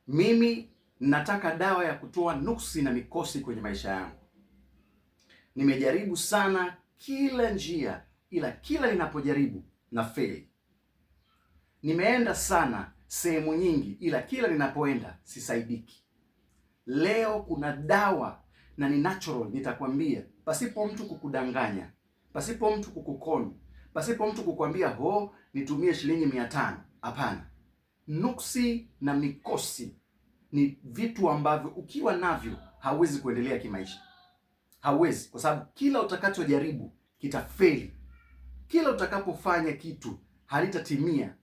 Mimi nataka dawa ya kutoa nuksi na mikosi kwenye maisha yangu. Nimejaribu sana kila njia, ila kila ninapojaribu na feli. Nimeenda sana sehemu nyingi, ila kila ninapoenda sisaidiki. Leo kuna dawa na ni natural, nitakwambia pasipo mtu kukudanganya, pasipo mtu kukukoni, pasipo mtu kukwambia ho, nitumie shilingi 500. Hapana, nuksi na mikosi ni vitu ambavyo ukiwa navyo hauwezi kuendelea kimaisha, hauwezi, kwa sababu kila utakachojaribu kitafeli, kila utakapofanya kitu halitatimia.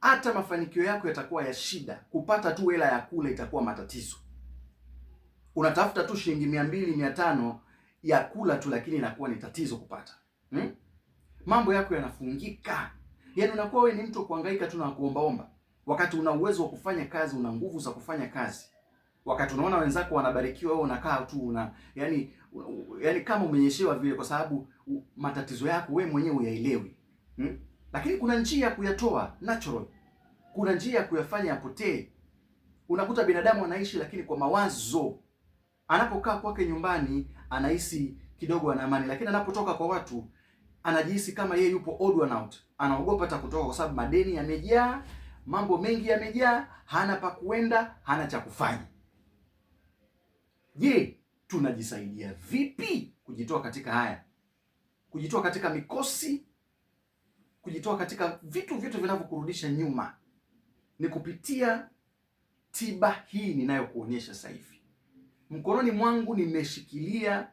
Hata mafanikio yako yatakuwa ya shida. Kupata tu hela ya kula itakuwa matatizo. Unatafuta tu shilingi 200, 500 ya kula tu, lakini inakuwa ni tatizo kupata, Mambo yako yanafungika, yaani unakuwa wewe ni mtu wa kuhangaika tu na kuombaomba, wakati una uwezo wa kufanya kazi, una nguvu za kufanya kazi. Wakati unaona wenzako wanabarikiwa, wewe unakaa tu una yani kama umenyeshewa vile, kwa sababu matatizo yako wewe mwenyewe huyaelewi, Lakini kuna njia ya kuyatoa natural, kuna njia ya kuyafanya yapotee. Unakuta binadamu anaishi lakini kwa mawazo. Anapokaa kwake nyumbani anahisi kidogo ana amani, lakini anapotoka kwa watu anajihisi kama yeye yupo odd one out, anaogopa hata kutoka kwa sababu madeni yamejaa, mambo mengi yamejaa, hana pa kuenda, hana cha kufanya. Je, tunajisaidia vipi kujitoa katika haya? Kujitoa katika mikosi, kujitoa katika vitu vyote vinavyokurudisha nyuma ni kupitia tiba hii ninayokuonyesha sasa hivi. Mkononi mwangu nimeshikilia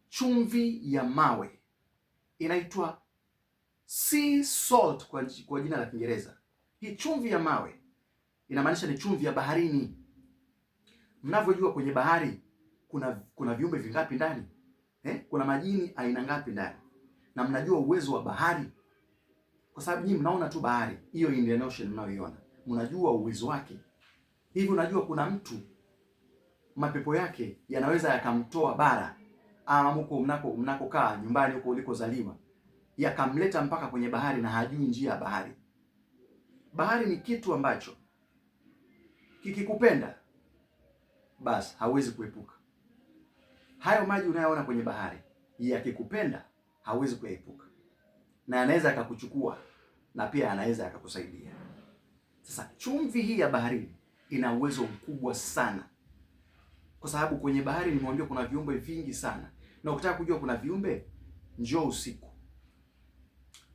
chumvi ya mawe, inaitwa sea salt kwa jina la Kiingereza. Hii chumvi ya mawe inamaanisha ni chumvi ya baharini. Mnavyojua kwenye bahari kuna viumbe vingapi ndani? Kuna majini aina ngapi ndani? Na mnajua uwezo wa bahari, kwa sababu nyinyi mnaona tu bahari hiyo Indian Ocean mnayoiona, mnajua uwezo wake. Hivi unajua kuna mtu mapepo yake yanaweza yakamtoa bara ama huko mnakokaa nyumbani huko ulikozaliwa, yakamleta mpaka kwenye bahari na hajui njia ya bahari. Bahari ni kitu ambacho kikikupenda basi hauwezi kuepuka. Hayo maji unayoona kwenye bahari yakikupenda hauwezi kuyaepuka, na anaweza akakuchukua na pia anaweza akakusaidia. Sasa chumvi hii ya baharini ina uwezo mkubwa sana, kwa sababu kwenye bahari nimewambia kuna viumbe vingi sana, na ukitaka kujua kuna viumbe, njoo usiku,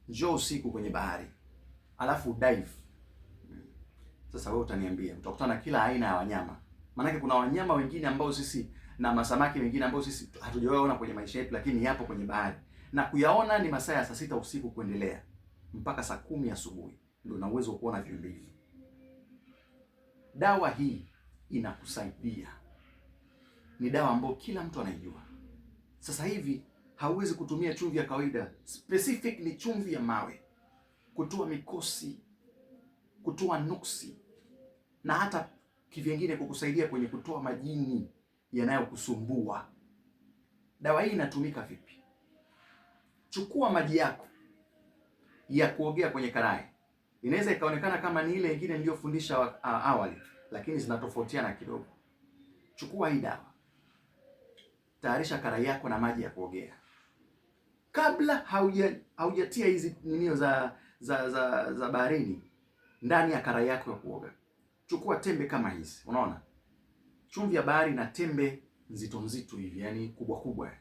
njoo usiku kwenye bahari alafu dive. Sasa wewe utaniambia, utakutana na kila aina ya wanyama, maanake kuna wanyama wengine ambao sisi na masamaki wengine ambao sisi hatujawaona kwenye maisha yetu, lakini yapo kwenye bahari, na kuyaona ni masaa ya saa 6 usiku kuendelea mpaka saa 10 asubuhi, ndio una uwezo wa kuona viumbe hivi. Dawa hii inakusaidia, ni dawa ambayo kila mtu anaijua. Sasa hivi hauwezi kutumia chumvi ya kawaida, specific ni chumvi ya mawe kutoa mikosi, kutoa nuksi na hata kivyengine kukusaidia kwenye kutoa majini yanayokusumbua. Dawa hii inatumika vipi? Chukua maji yako ya kuogea kwenye karai. Inaweza ikaonekana kama ni ile nyingine niliyofundisha awali, lakini zinatofautiana kidogo. Chukua hii dawa, tayarisha karai yako na maji ya kuogea. Kabla haujatia hizi ninio za baharini ndani ya karai yako ya kuoga, chukua tembe kama hizi. Unaona chumvi ya bahari na tembe nzito nzito hivi, yani kubwa kubwa.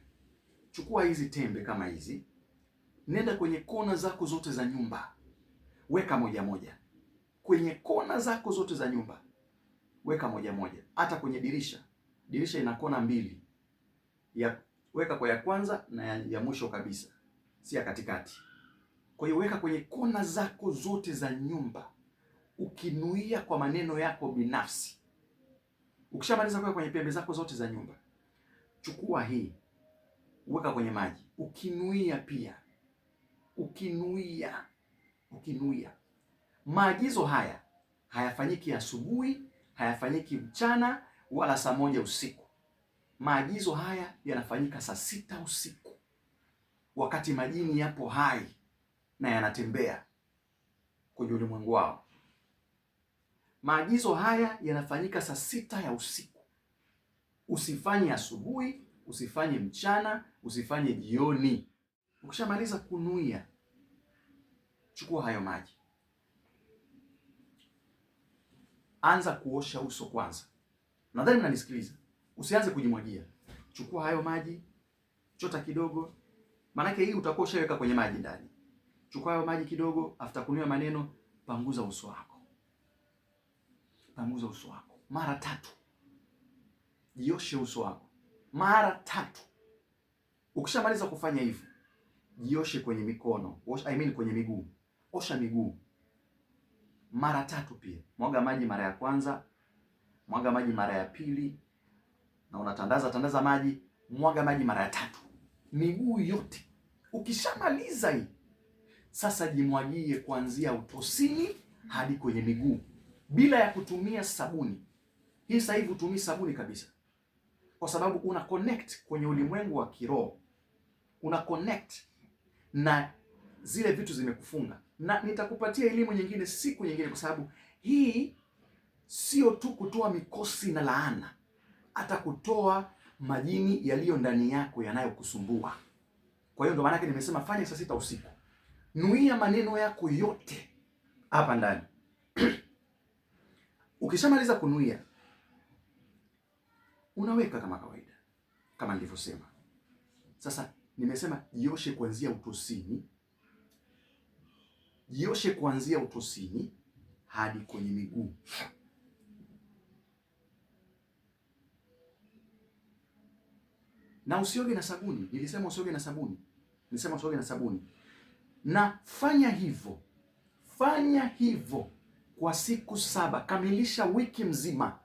Chukua hizi tembe kama hizi, nenda kwenye kona zako zote za nyumba, weka moja moja kwenye kona zako zote za nyumba, weka moja moja, hata kwenye dirisha. Dirisha ina kona mbili, ya weka kwa ya kwanza na ya mwisho kabisa, si ya katikati. Kwa hiyo weka kwenye kona zako zote za nyumba, ukinuia kwa maneno yako binafsi. Ukishamaliza kuweka kwenye pembe zako zote za nyumba, chukua hii weka kwenye maji, ukinuia pia, ukinuia, ukinuia. Maagizo haya hayafanyiki asubuhi, hayafanyiki mchana wala saa 1 usiku. Maagizo haya yanafanyika saa 6 usiku, wakati majini yapo hai na yanatembea kwenye ulimwengu wao. Maagizo haya yanafanyika saa 6 ya usiku. Usifanye asubuhi, usifanye mchana, usifanye jioni. Ukishamaliza kunuia, chukua hayo maji, anza kuosha uso kwanza. Nadhani mnanisikiliza. Usianze kujimwagia. Chukua hayo maji, chota kidogo, maanake hii utakuwa ushaweka kwenye maji ndani. Chukua hayo maji kidogo, after kunywa maneno, panguza uso wako, panguza uso wako mara 3. Jioshe uso wako mara 3. Ukishamaliza kufanya hivyo, jioshe kwenye mikono, kwenye miguu. Osha miguu mara 3 pia. Mwaga maji mara ya kwanza, mwaga maji mara ya pili, na unatandaza tandaza maji, mwaga maji mara ya 3, miguu yote. Ukishamaliza hii sasa, jimwagie kuanzia utosini hadi kwenye miguu bila ya kutumia sabuni. Hii sasa hivi hutumii sabuni kabisa, kwa sababu una connect kwenye ulimwengu wa kiroho, una connect na zile vitu zimekufunga. Na nitakupatia elimu nyingine siku nyingine, kwa sababu hii sio tu kutoa mikosi na laana, hata kutoa majini yaliyo ndani yako yanayokusumbua. Kwa hiyo ndo maana yake nimesema fanya saa 6 usiku, nuia maneno yako yote hapa ndani. Ukishamaliza kunuia, unaweka kama kawaida, kama nilivyosema. Sasa nimesema jioshe kuanzia utosini, jioshe kuanzia utosini hadi kwenye miguu. Na usioge na sabuni. Nilisema usioge na sabuni, nilisema usioge na sabuni. Na fanya hivyo, fanya hivyo kwa siku 7, kamilisha wiki mzima.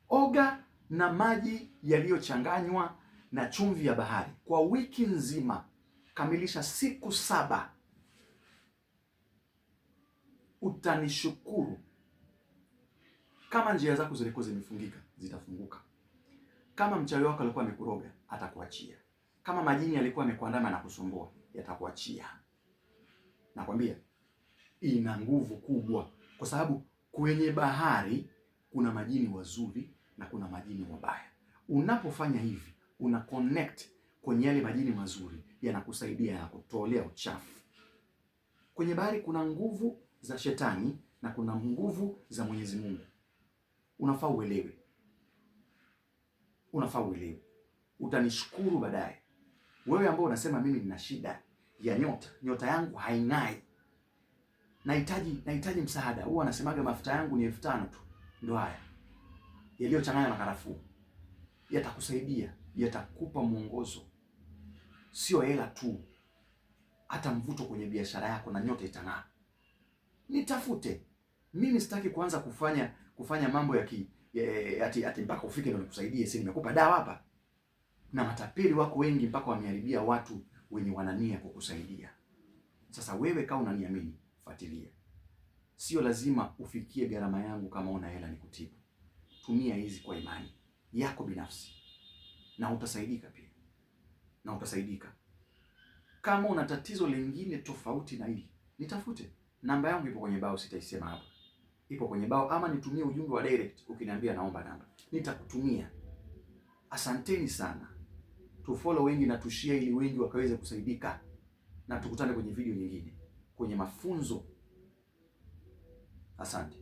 Oga na maji yaliyochanganywa na chumvi ya bahari kwa wiki nzima, kamilisha siku 7. Utanishukuru. Kama njia zako zilikuwa zimefungika, zitafunguka. Kama mchawi wako alikuwa amekuroga, atakuachia. Kama majini alikuwa amekuandama na kusumbua, yatakuachia. Nakwambia ina nguvu kubwa, kwa sababu kwenye bahari kuna majini wazuri na kuna majini wabaya. Unapofanya hivi, una connect kwenye yale majini mazuri, yanakusaidia, yanakutolea uchafu. Kwenye bahari kuna nguvu za shetani na kuna nguvu za Mwenyezi Mungu. Unafaa uelewe, unafaa uelewe, utanishukuru baadaye. Wewe ambao unasema mimi nina shida ya nyota, nyota yangu haing'ai, nahitaji msaada. Huwa anasemaga mafuta yangu ni 5000 tu, ndo haya yaliyochanganywa na karafuu. Yatakusaidia, yatakupa mwongozo, sio hela tu, hata mvuto kwenye biashara yako na nyota itang'aa. Nitafute mimi, sitaki kuanza kufanya mambo ya ati mpaka ufike ndo nikusaidie. Si nimekupa dawa hapa? Na matapeli wako wengi mpaka wameharibia watu wenye wanania kukusaidia. Sasa wewe kama unaniamini, fuatilia. Sio lazima ufikie gharama yangu kama una hela nikutibu. Tumia hizi kwa imani yako binafsi na utasaidika pia, na utasaidika. Kama una tatizo lingine tofauti na hili, nitafute. Namba yangu ipo kwenye bao, sitaisema hapa, ipo kwenye bao, ama nitumie ujumbe wa direct ukiniambia naomba namba, nitakutumia. Asanteni sana, tufollow wengi na tushare ili wengi wakaweze kusaidika, na tukutane kwenye video nyingine, kwenye mafunzo. Asante.